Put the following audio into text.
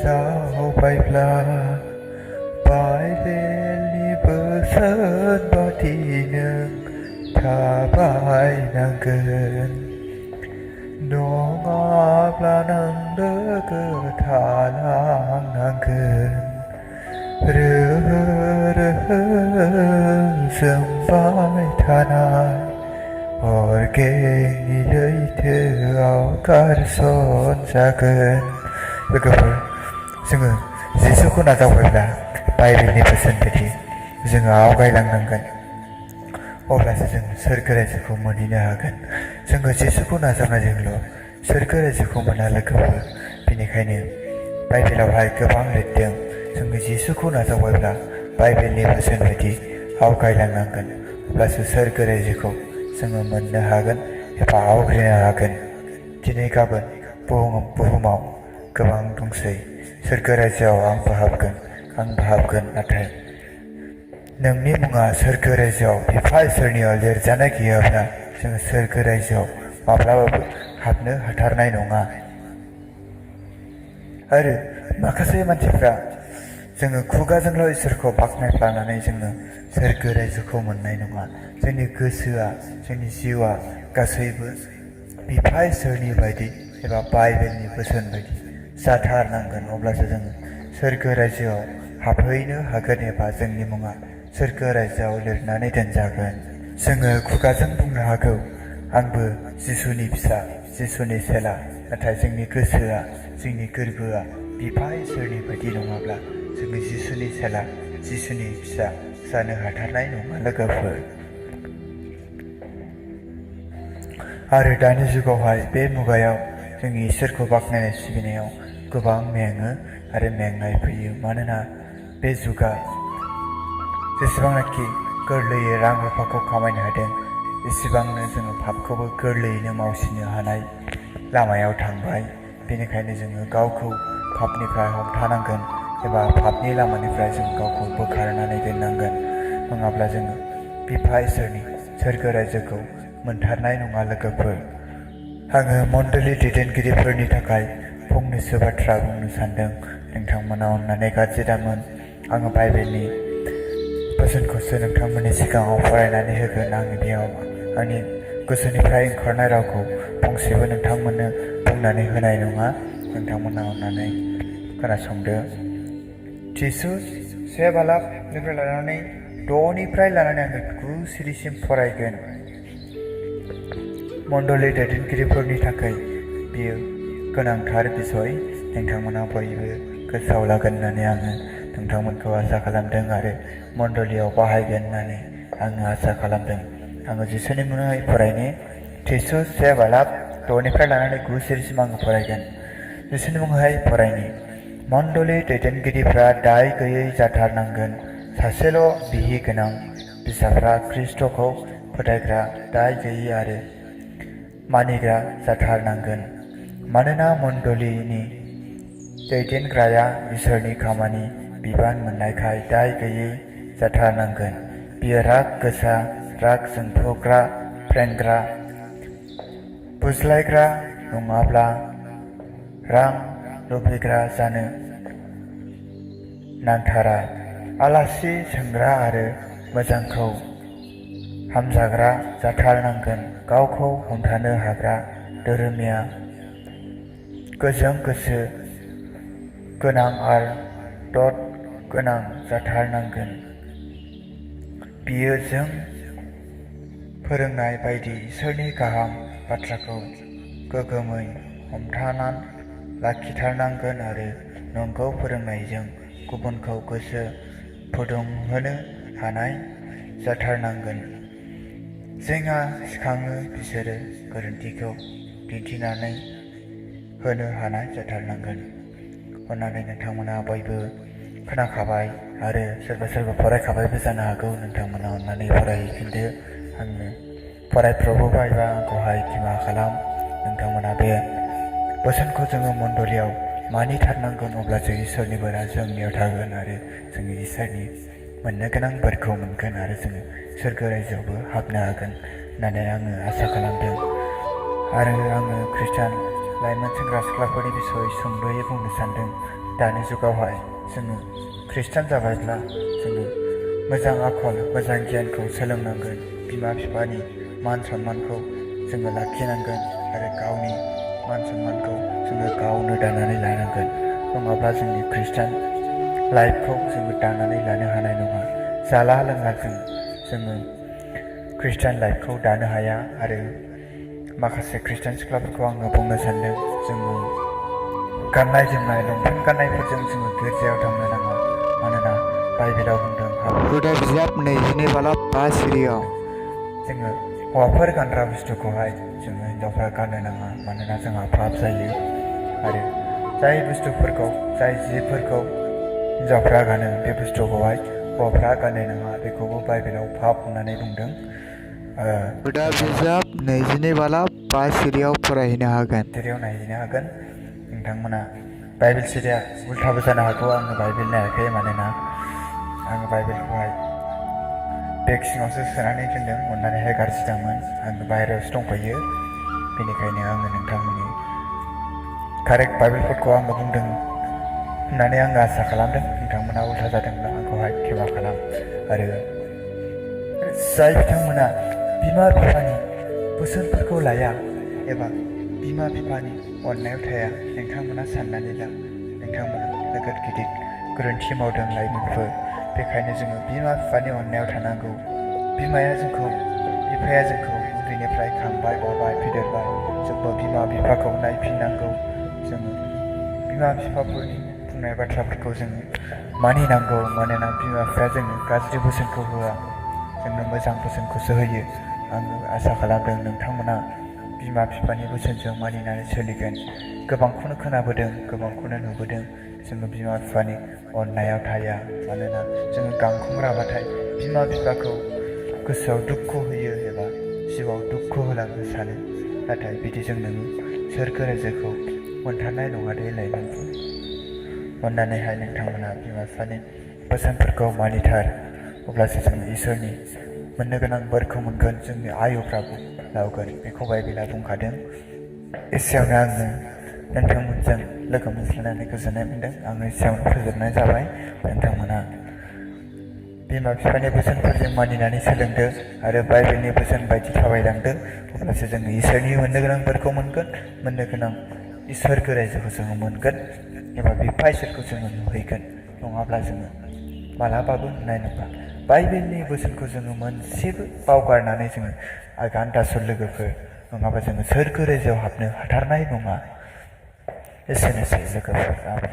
जाबायब्ला बाइबेलनि बोसोन बादि नों थाबायनांगोन। नङाब्ला नों लोगो थालांनांगोन। रोहो रोहो जोंबाय थानाय अरगेंनि लैथोआव गारसनजागोन। लोगोफोर, जोङो जिसुखौ नाजावबायब्ला बाइबेलनि बोसोन बायदि जोङो आवगायलांनांगोन। अब्लासो जों सोरगो रायजोखौ मोनहैनो हागोन। जोङो जिसुखौ नाजावनायजोंल' सोरगो रायजोखौ मोना लोगोफोर। बेनिखायनो बाइबेलावहाय गोबां लिरदों, जोङो जिसुखौ नाजावबायब्ला बाइबेलनि बोसोन बायदि आवगायलांनांगोन। अब्लासो सोरगो रायजोखौ जोङो मोननो हागोन एबा आवग्रिनो हागोन। दिनै गाबोन बुहुमाव गोबां दंसै। सोरगो रायजोआव आंबो हाबगोन। नाथाय नोंनि मुङा सोरगो रायजोआव बिफा इसोरनियाव लिरजानाय गैयाब्ला जोङो सोरगो रायजोआव माब्लाबाबो हाबनो हाथारनाय नङा। आरो माखासे मानसिफ्रा जोङो खुगाजोंल' इसोरखौ बाख्नायफ्लानानै जोङो सोरगो रायजोखौ मोननाय नङा। जोंनि गोसोआ, जोंनि जिउआ गासैबो बिफा इसोरनि बायदि एबा बाइबेलनि बोसोन बायदि जाथारनांगोन। अब्लासो जोङो सोरगो रायजोआव हाबहैनो हागोन एबा जोंनि मुङा सोरगो रायजोआव लिरनानै दोनजागोन। जोङो खुगाजों बुंनो हागौ, आंबो जिसुनि फिसा, जिसुनि चेला। नाथाय जोंनि गोसोआ, जोंनि गोरबोआ बिफा इसोरनि बायदि नङाब्ला जोङो जिसुनि चेला, जिसुनि फिसा जानो हाथारनाय नङा लोगोफोर। आरो दानि जुगावहाय बे मुगायाव जोंनि इसोरखौ बाख्नायनाय सिबिनायाव गोबां मेङो आरो मेंनाय फैयो। मानोना बे जुगा जेसेबांनाखि गोरलैयै रां रुफाखौ खामायनो हादों, एसेबांनो जोङो पापखौबो गोरलैयैनो मावसिनो हानाय लामायाव थांबाय। बेनिखायनो जोङो गावखौ पापनिफ्राय हमथानांगोन एबा पापनि लामानिफ्राय जों गावखौ बोखारनानै दोननांगोन। नङाब्ला जोङो बिफा इसोरनि सोरगो रायजोखौ मोनथारनाय नङा लोगोफोर। आङो मण्डली दैदेनगिरिफोरनि थाखाय फंनैसो बाथ्रा बुंनो सानदों। नोंथांमोना अननानै गाज्रि दामोन। आङो बाइबेलनि बोसोनखौसो नोंथांमोननि सिगाङाव फरायनानै होगोन। आङो बेयाव आंनि गोसोनिफ्राय ओंखारनाय रावखौ फंसेबो नोंथांमोननो बुंनानै होनाय नङा। नोंथांमोना अननानै खोनासंदो। तितुस 1:निफ्राय लानानै 6निफ्राय लानानै आङो 9 सिरिसिम फरायगोन। मण्डली दैदेनगिरिफोरनि थाखाय बियो गोनांथार बिसय। नोंथांमोना बयबो गोसोआव लागोन होननानै आङो नोंथांमोनखौ आसा खालामदों आरो मण्डलीयाव बाहायगोन होननानै आङो आसा खालामदों। आङो जिसुनि मुङै फरायनो तितुस 1:6निफ्राय लानानै 9 सिरिसिम आङो फरायगोन। जिसुनि मुङै फरायनो। मण्डली दैदेनगिरिफ्रा दाय गैयै जाथारनांगोन। सासेल' बिहि गोनां फिसाफ्रा ख्रीष्टखौ फोथायग्रा, दाय गैयै आरो मानिग्रा जाथारनांगोन। मानोना मण्डलीनि दैदेनग्राया इसोरनि खामानि बिबान मोननायखाय दाय गैयै जाथारनांगोन। बियो राग गोसा, राग जोंफ्रुग्रा, फ्रेंग्रा, बुज्लायग्रा नङाब्ला रां लुबैग्रा जानो नांथारा। आलासि सोंग्रा आरो मोजांखौ हामजाग्रा जाथारनांगोन। गावखौ हमथानो हाग्रा, धोरोमिया, गोजों गोसो गोनां आरो द'द गोनां जाथारनांगोन। बियो जों फोरोंनाय बायदि इसोरनि गाहाम बाथ्राखौ गोगोमै हमथानानै लाखिथारनांगोन आरो नंगौ फोरोंनायजों गुबुनखौ गोसो फुदुंहोनो हानाय जाथारनांगोन। जेङा सिखाङो बिसोरो गोरोन्थिखौ दिन्थिनानै होनो हानाय जाथारनांगोन। अननानै नोंथांमोना बयबो खोनाखाबाय आरो सोरबा फरायखाबायबो जानो हागौ। नोंथांमोना अननानै फरायहैफिनदो। आङो फरायफ्रबोबायबा आंखौहाय निमाहा खालाम। नोंथांमोना बे बोसोनखौ जोङो मण्डलीयाव मानिथारनांगोन। अब्लासो इसोरनि बोरा जोंनियाव थागोन आरो जोङो इसोरनि मोननो गोनां बोरखौ मोनगोन आरो जोङो सोरगो रायजोआवबो हाबनो हागोन होननानै आङो आसा खालामदों। आरो आङो खृष्टान लाइमोन सेंग्रा सिख्लाफोरनि बिसय सुंद'यै बुंनो सानदों। दानि जुगावहाय जोङो खृष्टान जाबायब्ला जोङो मोजां आखल मोजां गियानखौ सोलोंनांगोन। बिमा बिफानि मान सन्मानखौ जोङो लाखिनांगोन आरो गावनि मान सन्मानखौ जोङो गावनो दानानै लानांगोन। नङाब्ला जोंनि खृष्टान लाइफखौ जोङो दानानै लानो हानाय नङा। जाला लोंलाजों जोङो खृष्टान लाइफखौ दानो हाया। आरो माखासे खृष्टान सिख्लाफोरखौ आङो बुंनो सान्दों, जोङो गाननाय जोमनाय लंपेन्ट गाननायफोरजों जोङो गिर्जायाव थांनो नाङा। मानोना बाइबेलाव बुंदों हुदा बिजाब 22:5 सिरियाव जोङो हौवाफोर गानग्रा बुस्थुखौहाय जोङो हिन्जावफ्रा गाननो नाङा, मानोना जोंहा पाप जायो। आरो जाय बुस्थुफोरखौ जाय जिफोरखौ हिन्जावफ्रा गानो बे बुस्थुखौहाय हौवाफ्रा गाननो नाङा, बेखौबो बाइबेलाव पाप होननानै बुंदों। हुदा बिजाब 22:5 सिरियाव फरायहैनो हागोन। सिरियाव नायहैनो हागोन। नोंथांमोना बाइबेल सिरिया उल्थाबो जानो हागौ। आङो बाइबेल नायाखै, मानोना आङो बाइबेलखौहाय बेग सिङावसो सोनानै दोनदों। अननानैहाय गाज्रि दामोन, आङो बाहेरायावसो दंफैयो। बेनिखायनो आङो नोंथांमोननि कारेक्ट बाइबेलफोरखौ आङो बुंदों होननानै आङो आसा खालामदों। नोंथांमोना उल्था जादोंब्ला आंखौहाय खेमा खालाम। आरो जाय बिथांमोना बिमा बिफानि बोसोनफोरखौ लाया एबा बिमा बिफानि अननायाव थाया, नोंथांमोना साननानै ला नोंथांमोना नोगोद गिदिर गोरोन्थि मावदों लाइमोनफोर। बेखायनो जोङो बिमा बिफानि अननायाव थानांगौ। बिफाया जोंखौ उन्दैनिफ्राय खांबाय बाबाय फेदेरबाय, जोंबो बिमा बिफाखौ नायफिननांगौ। जोङो बिमा बिफाफोरनि बुंनाय बाथ्राफोरखौ जोङो मानिनांगौ। मानोना बिमा बिफाया जोंनो गाज्रि बोसोनखौ होआ, जोंनो मोजां बोसोनखौसो होयो। आङो आसा खालामदों नोंथांमोना बिमा बिफानि बोसोनजों मानिनानै सोलिगोन। गोबांखौनो खोनाबोदों, गोबांखौनो नुबोदों, जोङो बिमा बिफानि अननायाव थाया। मानोना जोङो गांखंग्राबाथाय बिमा बिफाखौ गोसोआव दुखु होयो एबा जिउआव दुखु होलांनो सानो। नाथाय बिदिजों नोङो सोरगो रायजोखौ मोनथारनाय नङा दे लाइमोनफोर। अननानैहाय नोंथांमोना बिमा बिफानि बोसोनफोरखौ मानिथार, अब्लासो जों इसोरनि मोननो गोनां बोरखौ मोनगोन। जोंनि आयुफ्राबो लावगोन, बेखौ बाइबेला बुंखादों। एसेयावनो आङो नोंथांमोनजों लोगो मोनज्लायनानै गोजोननाय मोन्दों। आङो एसेयावनो फोजोबनाय जाबाय। नोंथांमोना बिमा बिफानि बोसोनफोरजों मानिनानै सोलोंदो आरो बाइबेलनि बोसोन बायदि थाबायलांदो, अब्लासो जोङो इसोरनि मोननो गोनां बोरखौ मोनगोन। मोननो गोनां इसोरगो रायजोखौ जोङो मोनगोन एबा बिफा इसोरखौ जोङो नुहैगोन। नङाब्ला जोङो मालाबाबो नुनाय नङा। बाइबेलनि बोसोनखौ जोङो मोनसेबो बावगारनानै जोङो आगान दासर लोगोफोर, नङाबा जोङो सोरगो रायजोआव हाबनो हाथारनाय नङा। एसेनोसै लोगोफोर।